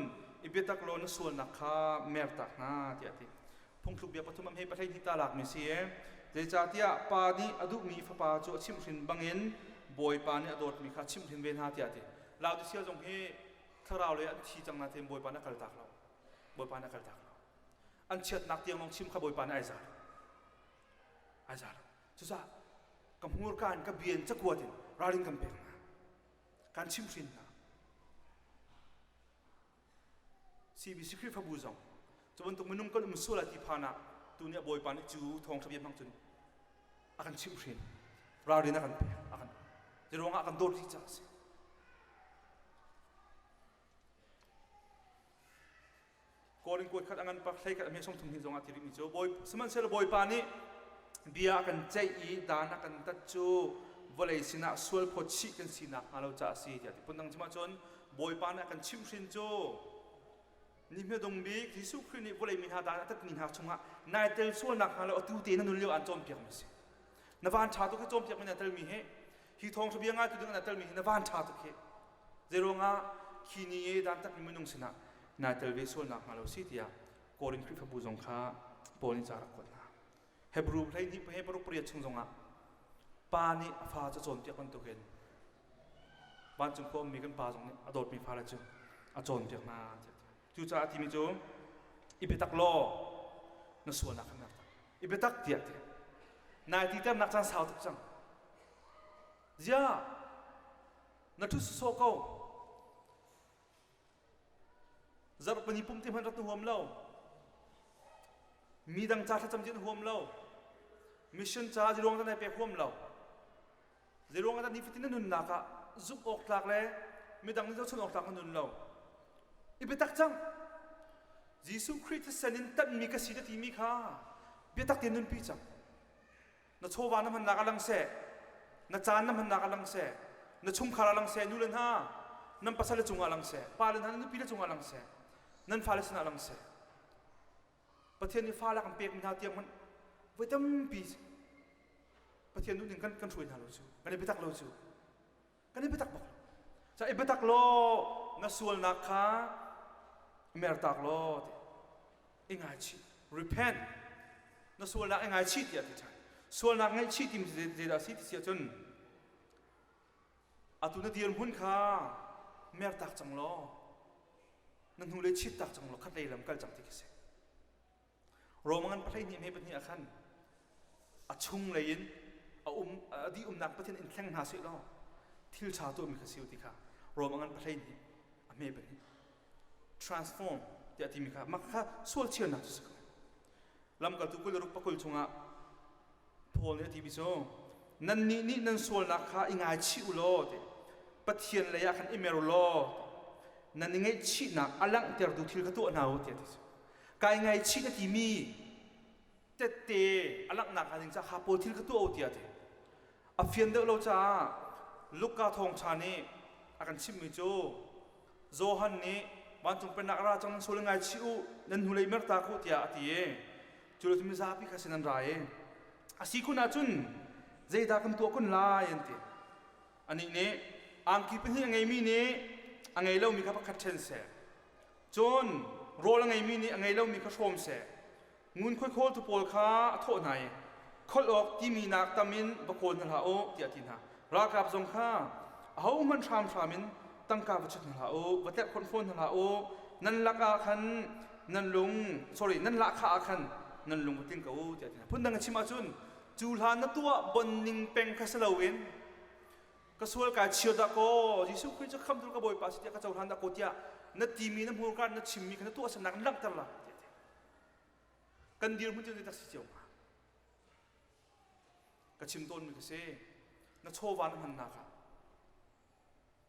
i biatak law na sualnak kha mertak hna tiah a ti. Phungthluk bia pathum am he pahlei hnih ta lakmi si i zeicahtiah pa nih a duhmi fapa cu a chimhhrin bangin Bawipa nih a dawtmi kha chimhhrin ve hna tiah a ti. Laodicea zong hi thlarau lei an thi cang nain Bawipa nih a kaltak lo. Bawipa nih a kaltak lo. An chiatnak tiang lawng chim kha Bawipa nih ai za lo. Ai za lo. Cucaah ka hmurka in ka bia in cakuat in ralrin kan pek hna. Kan chimhhrin hna. CBC Khrihfabu zong cu bantuk minung kan um sual ah ti phan ah tuni a Bawipa nih cu thawngṭha bia hmang cun a kan chimhhrin. Ralrin a kan pek, a kan ruangah a kan dawt rih caah a si. Korin kuat khat a ngan pak hlei khat a hme song thum hin zongah ti rihmi cu bawi sihmanhsehlaw Bawipa nih bia a kan ceih i dan a kan tat cu vawlei sinah sual phawt chih kan sinak hnga lo caah a si tiah ti phundang chim ahcun Bawipa nih a kan chimhhrin cu ni hmadung bik Jesuh Khrih nih vawlei mi hna dan a tatmi hna chungah nai tel sualnak hnga lo atu te na nun lio aan cawnpiakmi a si. Na van ṭha tuk hi cawnpiakmi na telmi hi hi thawngṭha bia ngaitu ding na telmi hi na van ṭha tuk hi Zeiruangah khi ni i dantatmi minung sinah naa tel ve sual nakhnga lo si tiah Korin Khrihfabu zong kha Paul nih ca rak kuat hna. Hebrew 12 he paruk pariat chung zongah pa nih a fa cu cawnpiak bantukin vancung khua ummi kan pa zong nih a dawtmi fale cu a cawnpiak hna. Cucaah timi cu i biatak law na sualnak kha mertak. I biatak tiah ti. Nai titernak caan sau tuk cang. Ziah Na ṭhu sawsawh ko. Zarhpini pum ti hmanh rak na huam lo. Mi dang ca thlacam ti na huam lo. Mission ca zeiruang dah nai pek huam lo. Zeiruang dah nifatin na nunnak ah zumh awk tlak le midang nih zohchun awk tlak na nun lo. I biatak cang. Jesuh Khrih thisen in tanhmi ka si na timi kha biatak tein nunpi cang. Na chawva na hmannak ah lang seh, na caan na hmannak ah lang seh, na chungkhar ah lang seh, nu le hna nan pasal le cungah lang seh, pa le hna nan nupi le cungah lang seh, nan fale sinah lang seh. Pathian nih fale kan pekmi hna tiang hmanh voi tampi Pathian duhning kan kan hruai hna lo cu, kan i biatak lo cu. Kan i biatak bak lo. Ca i biatak law na sualnak kha mertak law ti i ngaichih. Repent. Na sualnak i ngaichih tiah ti ṭhan. Sualnak ngaihchih timi zeidah a si ti si ahcun atu na dirhmun kha mertak cang law na hnulei chittak cang law khatlei lam kal cang ti khi si. Rom ngan 12 hme pahnih ah khan a chunglei in a um a dih umnak Pathian in thleng hna seh law thil ṭha tuahmi kha si u ti kha Rom ngan 12 a hme pahnih transform tiah timi kha mak kha sual chirnak cu si ko lamkaltu kul le ruk pakul chungah Paul nih a timi cu nannih nih nan sualnak kha i ngaichih u law ti Pathian lei ah khan i mer u law nan i ngaihchihnak a langhtertu thil kha tuah hna u tiah a ti cu kai ngaihchih na timi tette a langhnak hnga ding caah kha pawl thil kha tuah u tiah a ti a fian deuh lo caah Luka thawngṭha nih a kan chimhmi cu Johan nih vancung pennak a ra cang nan sual i ngaichih u nan hnulei mertak u tiah a ti i cu lo cu mizapi kha sin an ra i a si kun ahcun zeidah kan tuah kun lai an ti anih nih angki pahnih a ngeimi nih a ngei lomi kha pakhat ṭhen seh cun rawl a ngeimi nih a ngei lomi kha hrawm seh Ngunkhuai khawltu pawl kha a thawh hna i kholh awk timi nak tam in va khawl hna hlah u tiah a ti hna. Ralkap zong kha ahohmanh hramhram in tangka va chut hna hlah u, va tlerhkhonh fawn hna hlah u. Nan lakah khan nan lung sorry nan lahkhah ah khan nan lung va tling ko u tiah a ti hna. Phundang in chim ahcun cu hlan na tuah bon ning peng kha si loin ka sual kai chir dah kaw Jesuh Khrih cu khamtu ka Bawipa si tiah ka cohlan dah kaw tiah na timi na hmurka na chimmi kha na tuahsernak in langhter la tiah a ti. Kan dirhmun cu zeitak si cio hnga? Ka chim tawnmi ka si. Na chawva na hmannak ah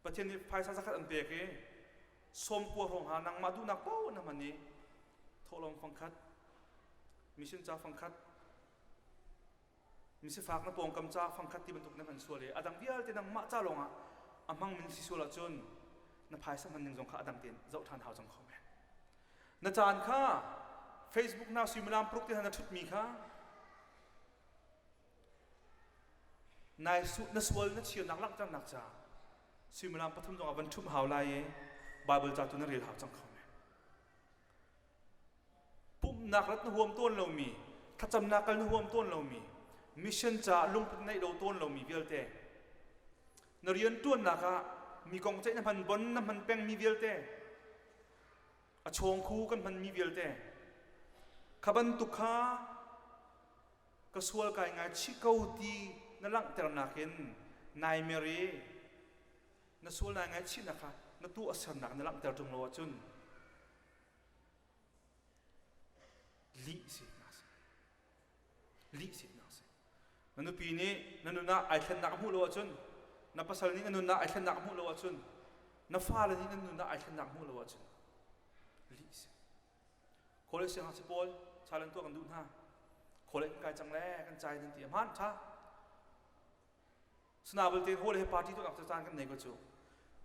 Pathian nih phaisa zakhat an pek i sawmkua hrawng ha nangmah duhnak paoh na hman i thawhlawm fangkhat mission ca fangkhat misifak na pawngkam ca fangkhat ti bantuk na hman sual i a dang vialte nangmah ca lawngah a hmangmi si sual ahcun na phaisa hman ning zong kha a dang tein zoh ṭhan hau cang kho men. Na caan kha Facebook na suimilam paruk te hna na ṭhutmi kha nai su na sual na chirnak langhternak ca suimilam pathum zongah van ṭhumh hau lai i Bible ca tu na rel hau cang kho men. Pumhnak rat na huam tawn lomi, thlacamnak kal na huam tawn lomi, mission caah lungput neih lo tawn lomi vialte, na rian ṭuannak ah mi kong ceih na hman bon na hman pengmi vialte, a chawngkhu kan hmanmi vialte, kha bantuk kha ka sual kai ngaichih ko ti na langhternak in nai mer i na sual nai ngaihchihnak kha na tuahsernak na langhter ṭung lo ahcun lih sinak si. Lih sinak si. Na nupi nih na nun ah ai thlennak a hmuh lo ahcun, na pasal nih na nun ah ai thlennak a hmuh lo ahcun, na fale nih nan nun ah ai thlennak a hmuh lo ahcun lih si. Khawl siangngakchia pawl chalan tuah kan duh hna. Khawl in kai cang le kan cai nan ti a hmaan ṭha. Sana belte hawl he party tuahnak cu caan kan nei ko cu.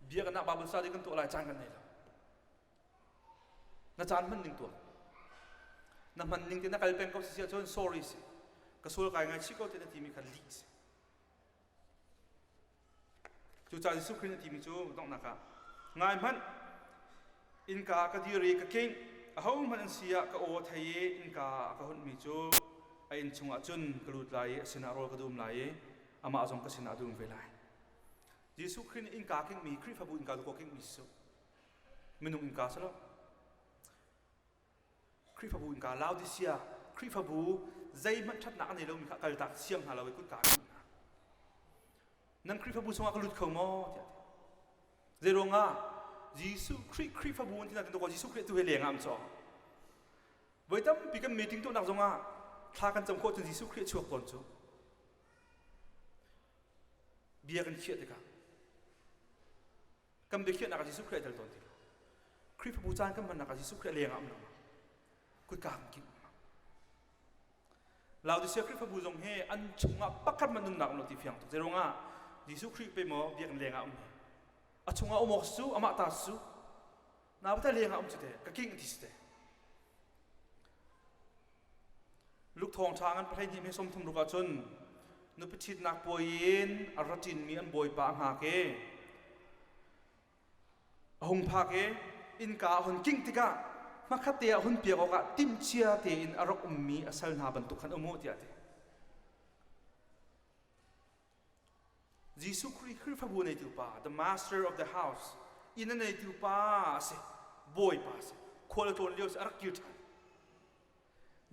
Biakinn ah Bible study kan tuah lai caan kan nei lo. Na caan hman ning tuah. Na hman ning te na kal peng ko si ahcun sorry si. Ka sual kai ngai chih ko te na timi kha lih si. Cucaah Jesuh Khrih nih a timi cu donghnak ah ngai hmanh innka ka dir i ka kingh ahohmanh an si ah ka aw a thei i innka a ka hunhmi cu a inn chungah cun ka lut lai i a sinah rawl ka dum lai i amah zong ka sinah a dum ve lai. Jesuh Khrih nih innka kinghmi Khrihfabu innka cu kinghmi si minung innka si lo. Khrihfabu innka Laodicea Khrihfabu zeihmanh ṭhatnak a nei lomi kha kaltak siang hna lo i kutka a kingh hna. Nan Khrihfabu chungah ka lut kho maw? tiah a ti. Zeiruangah Jesuh Khrih Khrihfabu an ti nain Jesuh Khrih tu he leng ah an cawng. Voi tampi kan meeting tuahnak zongah thla kan cam khawh cun Jesuh Khrih a chuak tawn cu. Bia kan khiah tikah kan biakhiahnak ah Jesuh Khrih ai tel tawn ti lo. Khrihfabu caan kan hmannak ah Jesuh Khrih a leng ah um lengmang. Kutka kan kingh lengmang. Laodicea Khrihfabu zong hi an chungah pakhat hmanh nunnak um lo ti fiang tuk. Zeiruangah Jesuh Khrih pe maw biakinn leng ah um hi. A chungah um awk cu amah ta cu na leng ah um cu te ka king ti si te. Luke thawngṭha ngan pahleihnih hnih mi 30 ruk ahcun nupi ṭhitnak puai in a ra ṭinmi an bawipa a hngak i a hung phak i innka a hun kingh tikah hmakhatte ah hun piak awkah timhcia tein a rak ummi a sal hna bantuk khan um u tiah a ti. Jesuh Khrih Khrihfabu neitu pa, the master of the house, inn a neitu pa a si, bawipa a si. Khual a tlawn lio si a rak kir ṭhan.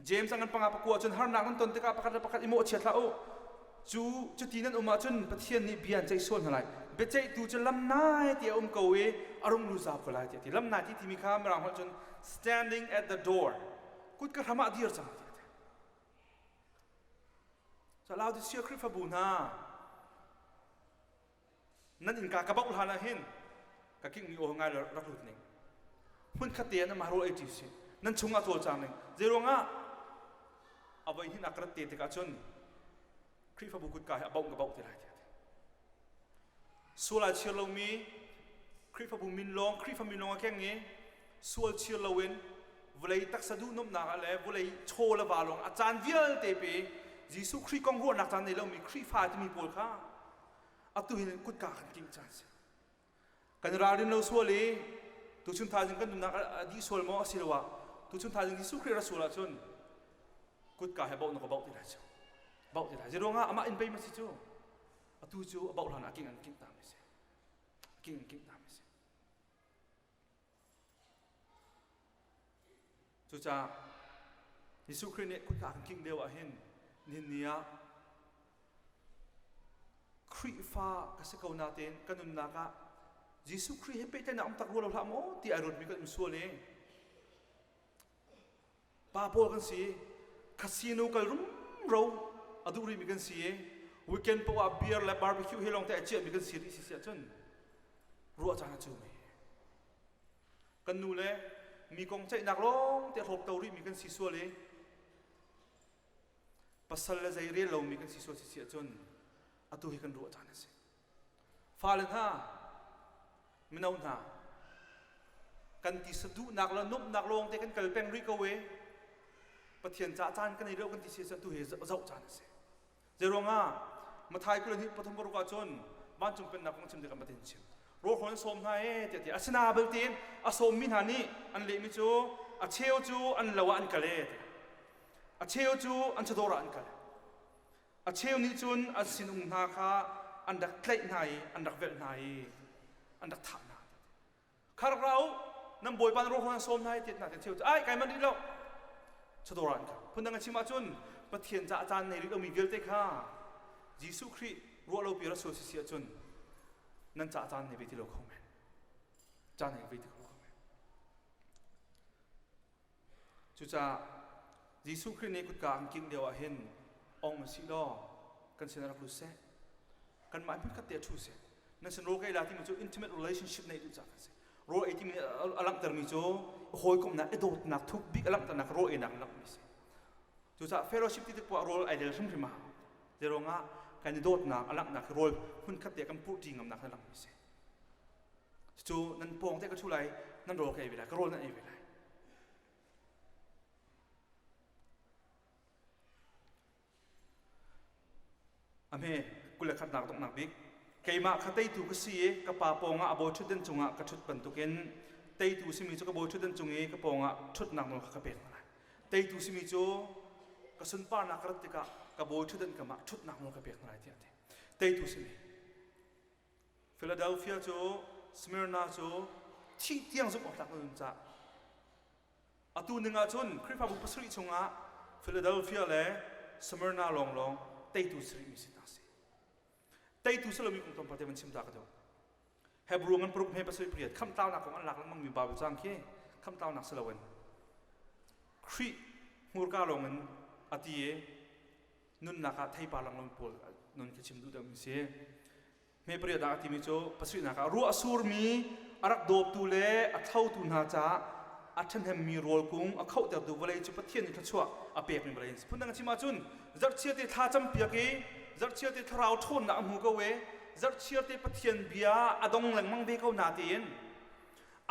James a ngan panga pakua cun harnak nan ton tikah pakhat le pakhat i mawhchiat hlah u. Cu cuti nan um ahcun Pathian nih bia an ceih sual hna lai. Biaceihtu cu lam nai ti a um ko i a rung lu zau ko lai tiah a ti. Lam nai ti timi kha Mirang holh cun standing at the door. Kutka hram ah dir cang tiah a ti. So Laodicea Khrihfabu hna nan innka ka bauh hlan ah hin ka kingmi aw ngai rak lut ning hmunkhat te ah nan mah rawl ei ṭi si nan chungah cawlcang ning zeiruangah a voi hnih nak ka rat te tikah cun Khrihfabu kutka hi a bauh ka bauh te lai tiah Sual ai chir lomi Khrihfabu min lawng Khrihfa min lawng a keng i sual chir loin vawlei taksa duhnuamhnak ah le vawlei chaw le va lawng a caan vialte pe Jesuh Khrih kong ruahnak caan nei lomi Khrihfa timi pawl kha atu hin kutka kan kingh caan si. Kan ralrin lo sual i tuchun thaizing kan nunnak a dih sual maw asiloah tuchun thaizing Jesuh Khrih ra sual ahcun kutka he bauh na ka bauh ti lai cu. Bauh ti lai. Zeiruangah amah in pei ma si cu? Atu cu a bauh hlan ah king an kingh ta mi si. King an kingh ta mi si. Cucaah Jesuh Khrih nih kutka kan kingh lio ah hin nihin ni ah Khrihfa ka si ko natein ka nunnak ah Jesuh Khrih he pehtlaihnak um tak rua lo hlah maw ti ai ruatmi kan um sual i pa pawl kan si casino kal rumro a duh rihmi kan si i weekend poah ah beer le barbecue he lawng te a ciahmi kan si rih si si ahcun ruah caan a cu mi kan nu le mi kong ceihnak lawng te hlawp to rihmi kan si sual i pasal le zei rel lomi kan si sual si si ahcun atu hi kan ruah caan a si Fale hna, mino hna, kan ti saduhnak le nuamhnak lawng te kan kal peng rih ko e. Pathian ca caan kan ei lo kan ti si tu hi zoh caan a si. Zeiruangah Mathai 22 pathum paruk ah cun vancung pennak kong chim tikah Pathian chim. Rawlhrawn an sawm hna e tiah ti. Asina belte in a sawmmi hna nih an lehmi cu a cheu cu an lo ah an kal e tiah. A cheu cu an chawdawr ah an kal. A cheu nih cun an sinum hna kha an rak tlaih hna i an rak velh hna i an rak thah hna. Kha rak ra u, nan bawipa na rawlhrawn an sawm hna i tiah hna cheu cu ai kai manh rih lo. Chawdawr ah an kal. Phundang a chim ahcun Pathian caah caan nei rih lomi vialte kha Jesuh Khrih ruah lo pi ra sual si si ahcun nan caah caan nei ve ti lo kho men. Caan nei ve ti lo kho men. Cucaah Jesuh Khrih nih kutka an kingh lio ah hin ong u sih law. Kan sin rak lut seh. Kanmah hmun khat te ṭhu seh. Nan sin rawl ka ei la timi cu intimate relationship neih duh caah kan si. Rawl ei timi a langhtermi cu hawikomhnak i dawtnak thuk bik a langhternak rawl einak in langhmi si. Cucaah fellowship ti tik poah rawl ai del hrimhrim a hau. Zeiruangah kan i dawtnak a langhnak hi rawl hmun khat te kan purhṭi ngamnak a langhmi si. Cucu nan pawng te ka ṭhu lai, nan rawl ka ei ve lai, ka rawl nan ei ve lai. A hme 21nak donghnak bik keimah kha teitu ka si i ka pa pawngah a bawi ṭhutdan cungah ka ṭhut bantukin teitu simi cu ka bawi ṭhutdan cung i ka pawngah ṭhutnak nawl kha ka pek hna lai. Teitu simi cu ka sunparnak ka rat tikah ka bawi ṭhutdan kam ah ṭhutnak nawl ka pek hna lai tiah a ti. Teitu simi Philadelphia cu Smyrna cu thih tiang zumh awk tlak na nun cah Atu ning ahcun Khrihfabu pasarih chungah Philadelphia le Smyrna lawnglawng teitu si rihmi si hna si. Teitu si lomi kong tlawmpal te van chim ta ka duh. Hebrew ngan paruk hme pasarih pariat khamhtlaunak kong an lak lengmangmi Bible cang khi khamhtlaunak si loin Khrih hmurka lawngin a ti i nunnak ah theipar langlong pawl nun khi chim duh deuhmi si. Hme pariat ah a timi cu pasarihnak ah ruah a surmi a rak dawptu le a thlotu hna caah a ṭhahnemmi rawl kung a khohtertu vawlei cu Pathian nih thluachuah a pekmi vawlei an si. Phundang a chim ahcun zarhchiar te thla campiak i zarhchiar te thlarau ṭhawnnak a hmu ko i zarhchiar te Pathian bia a dong lengmang ve ko na tiin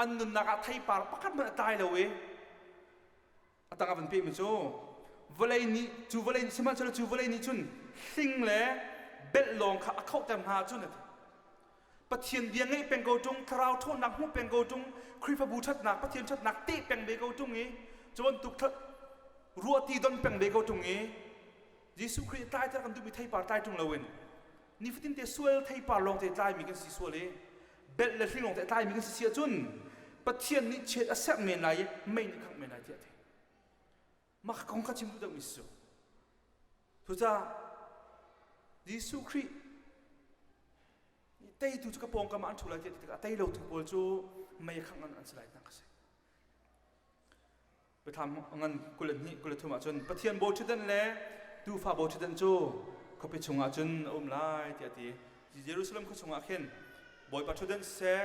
an nunnak ah theipar pakhat hmanh a tlai lo i a tang a van pehmi cu vawlei nih cu vawlei sihmanhsehlaw cu vawlei nih cun hling le belh lawng kha a khohter hna ahcun a ti. Pathian bia ngeih peng ko ṭung, thlarau ṭhawnnak hmuh peng ko ṭung, Khrihfabu ṭhatnak, Pathian ṭhatnak teh peng ve ko ṭung i cu bantuk ruahti don peng ve ko ṭung i Jesuh Khrih tlaiter kan duhmi theipar tlai ṭung loin nifatin te sual theipar lawng te tlaimi kan si sual i belh le hling lawng te tlaimi kan si si ahcun Pathian nih chiat a serh men lai i mei nih khangh men lai tiah a ti. Mah kong kha chim duh deuhmi si cu. Cucaah Jesuh Khrih teitu cu ka pawngkam ah an ṭhu lai tiah ti tikah tei lotu pawl cu mei khangh an si lai tinak a si. Biathlam ngan 22 23 ahcun Pathian bawiṭhutdan le Tuufa bawiṭhutdan cu khuapi chungah cun a um lai tiah a ti. Jerusalem khua chungah khin Bawipa ṭhutdan siseh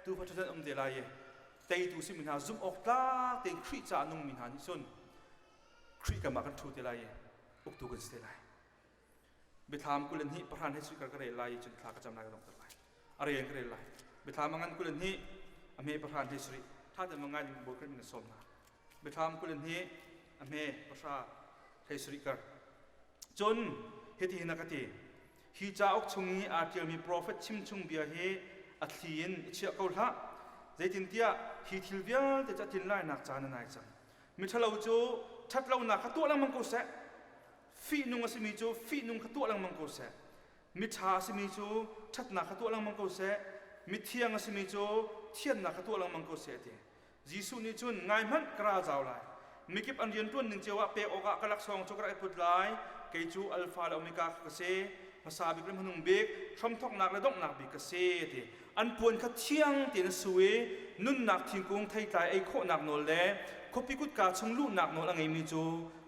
Tuufa ṭhutdan um te lai i teitu simi hna zumh awk tlak tein Khrih caah nungmi hna nih cun Khrih kam ah kan ṭhu te lai i uktu kan si te lai. Biathlam 22 pahran he sui ka rel lai i cun thla ka cam lai ka donghter lai. A rel ka rel lai. Biathlam a ngan 22 a hme pahran he suri. Tha tein ngai ding Bawi Khrih min sawm hna. Biathlam 22 a hme pahra hei suri kar. Cun hiti hin a ka ti. Hi cauk chung i aa ṭialmi profet chimchung bia hi a thli in i chiah ko hlah. Zeitintiah hi thil vialte cu a tlin lainak caan a nai cang. Miṭhalo cu ṭhatlonak kha tuah lengmang ko seh. Fihnung a simi cu fihnung kha tuah lengmang ko seh. Miṭha a simi cu ṭhatnak kha tuah lengmang ko seh. Mithiang a simi cu thiannak kha tuah lengmang ko seh a ti. Jesuh nih cun ngai hmanh ka ra zau lai. Mikip an rianṭuan ning cio ah pek awkah ka laksawng cu ka rak i put lai. Kei cu Alpha le Omega kha ka si. Hmasa bik le hmanung bik, hramthawknak le donghnak bik ka si a ti. An puan kha thiang tein a su i nunnak thingkung theitlai ei khawhnak nawl le khuapi kutka chung luhnak nawl a ngeimi cu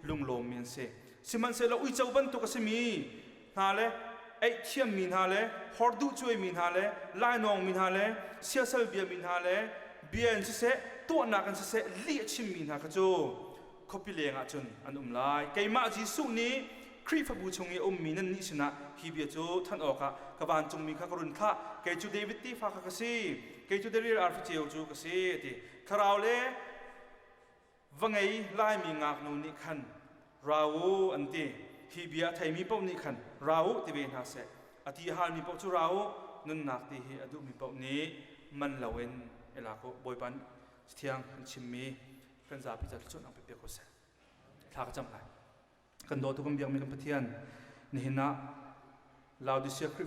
lunglawmmi an si. Sihmanhsehlaw uico bantuk a simi hna le eihthiammi hna le horduh cuaimi hna le lainawngmi hna le siasal biami hna le bia in siseh tuahnak in siseh lih a chimmi hna kha cu khuapi leng ah cun an um lai. Keimah Jesuh nih Khrihfabu chung i a ummi nannih sinah hi bia cu thanh awkah ka vancungmi kha ka run thlah. Kei cu David tefa kha ka si. Kei cu David arfi ceu cu ka si, a ti. Thlarau le va ngei laimi ngaknu nih khan ra u an ti. Hi bia a theimi paoh nih khan ra u ti ve hna seh. A ti a halmi paoh cu ra u, nunnak ti hi a duhmi paoh nih man loin i lak u. Bawipa Thiang kan chimmi kan zapi ca thluachuahnak pe piak ko seh. Thla ka cam lai. Kan dawtu kan biakmi kan Pathian, nihin ah Laodicea Khrihfa